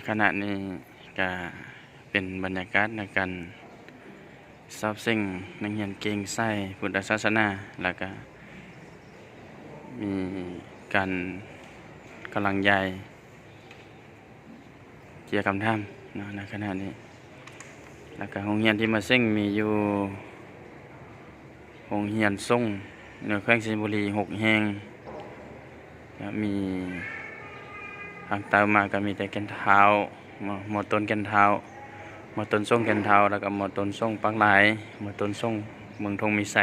ຂະນະນີ້ກະເປັນບັນຍາກາດໃນການສອບເສັງນັກຮຽນເກັ່ງສາຍພຸດທະສາສະໜາ ແລ້ວກະມີການກຳລັງຢາຍເຈ້ຍຄຳຖາມເນາະ ໃນຂະນະນີ້. ແລ້ວກະໂຮງຮຽນທີ່ມາເສັງມີຢູ່ ໂຮງຮຽນສົງໃນແຂວງໄຊຍະບູລີຫົກແຫ່ງ ແລະ ມີທາງໃຕ້ມາກໍມີແຕ່ແກ່ນທ້າວ ມ ມ ຕົ້ນແກ່ນທ້າວ ມ ຕົ້ນສົງແກ່ນທ້າວ ແລ້ວກໍ ມ ຕົ້ນສົງປາກລາຍ ມ ຕົ້ນສົງເມືອງທົ່ງມີໄຊ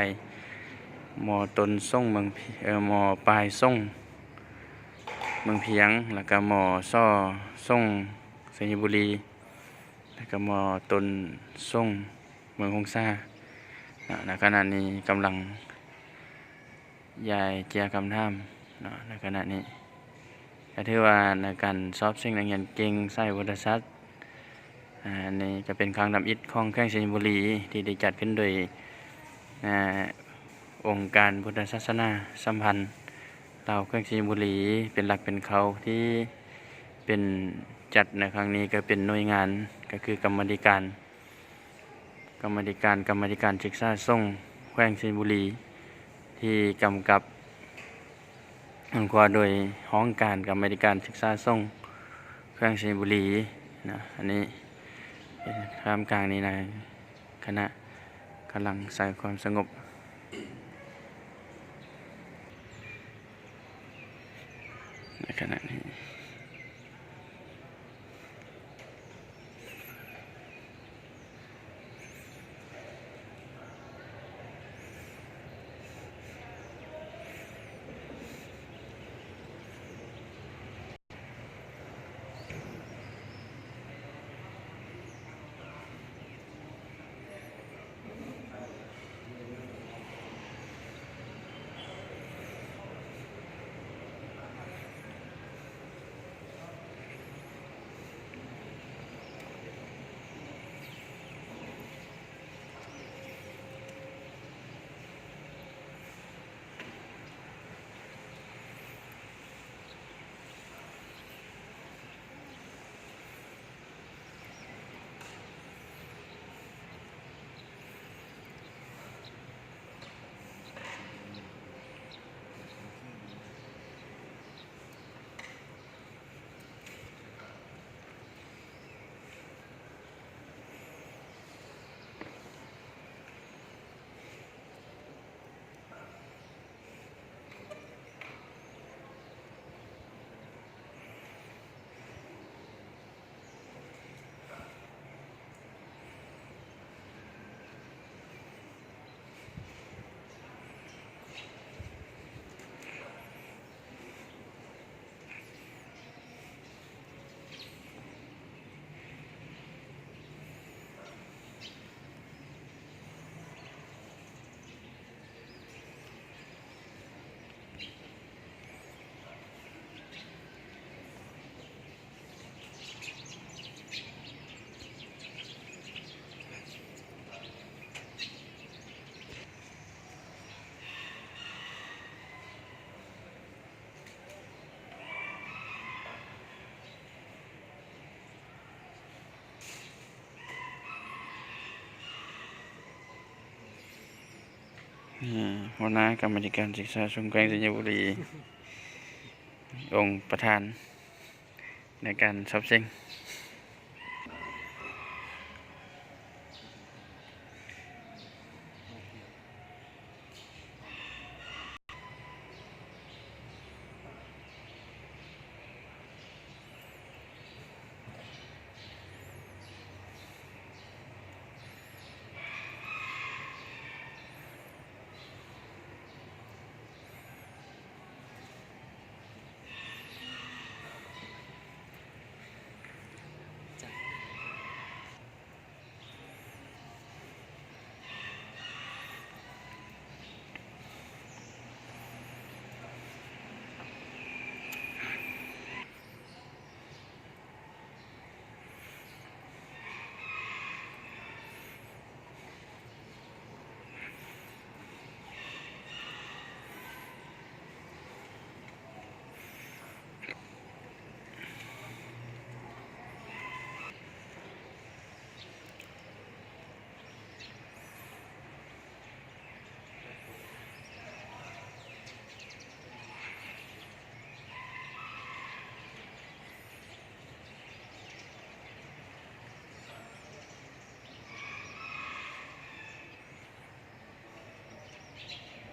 ມ ຕົ້ນສົງເມືອງ ເອີ ມ ປາຍສົງເມືອງພຽງ ແລ້ວກໍ ມ ຊ ສົງໄຊຍະບູລີ ແລ້ວກໍ ມ ຕົ້ນສົງ ເມືອງຫົງສາເນາະ. ໃນຂະນະນີ້ກຳລັງຢາຍເຈ້ຍຄຳຖາມເນາະ ໃນຂະນະນີ້ ກໍຖືວ່າໃນການສອບເສັງນັກຮຽນເກັ່ງສາຍພຸດທະສາສະໜາ ອາ ນີ້ກໍເປັນຄັ້ງທຳອິດຂອງແຂວງໄຊຍະບູລີ ທີ່ໄດ້ຈັດຂຶ້ນໂດຍ ອາ ອົງການພຸດທະສາສະໜາສຳພັນລາວແຂວງໄຊຍະບູລີ ເປັນຫຼັກເປັນເຄົ້າ ທີ່ເປັນ ຈັດໃນຄັ້ງນີ້ກໍເປັນໜ່ວຍງານ ກໍຄືກຳມາທິການ ກຳມາທິການ ກຳມາທິການສຶກສາສົງແຂວງໄຊຍະບູລີ ທີ່ກຳກັບກວມໂດຍຫ້ອງການກຳມາທິການສຶກສາສົງແຂວງໄຊຍະບູລີນະ. ອັນນີ້ເປັນທ່າມກາງນີ້ນະ ຄະນະກຳລັງສ້າງຄວາມສະຫງົບໃນຂະນະນີ້. ອາ ຫົວໜ້າກຳມາທິການສຶກສາສົງແຂວງໄຊຍະບູລີ ອົງປະທານໃນການສອບເສັງ